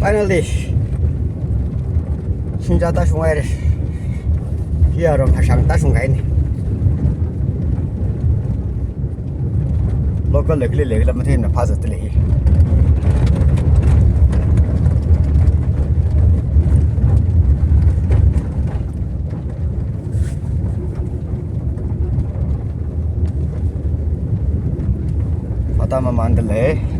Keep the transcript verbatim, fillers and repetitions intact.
Finally, Sinja tāshunghaira. Hi aruihon Hashang tāshungkahaina. Local li kali leikhala matheimana, phāzatda lei hi. Phātāmamanda lei.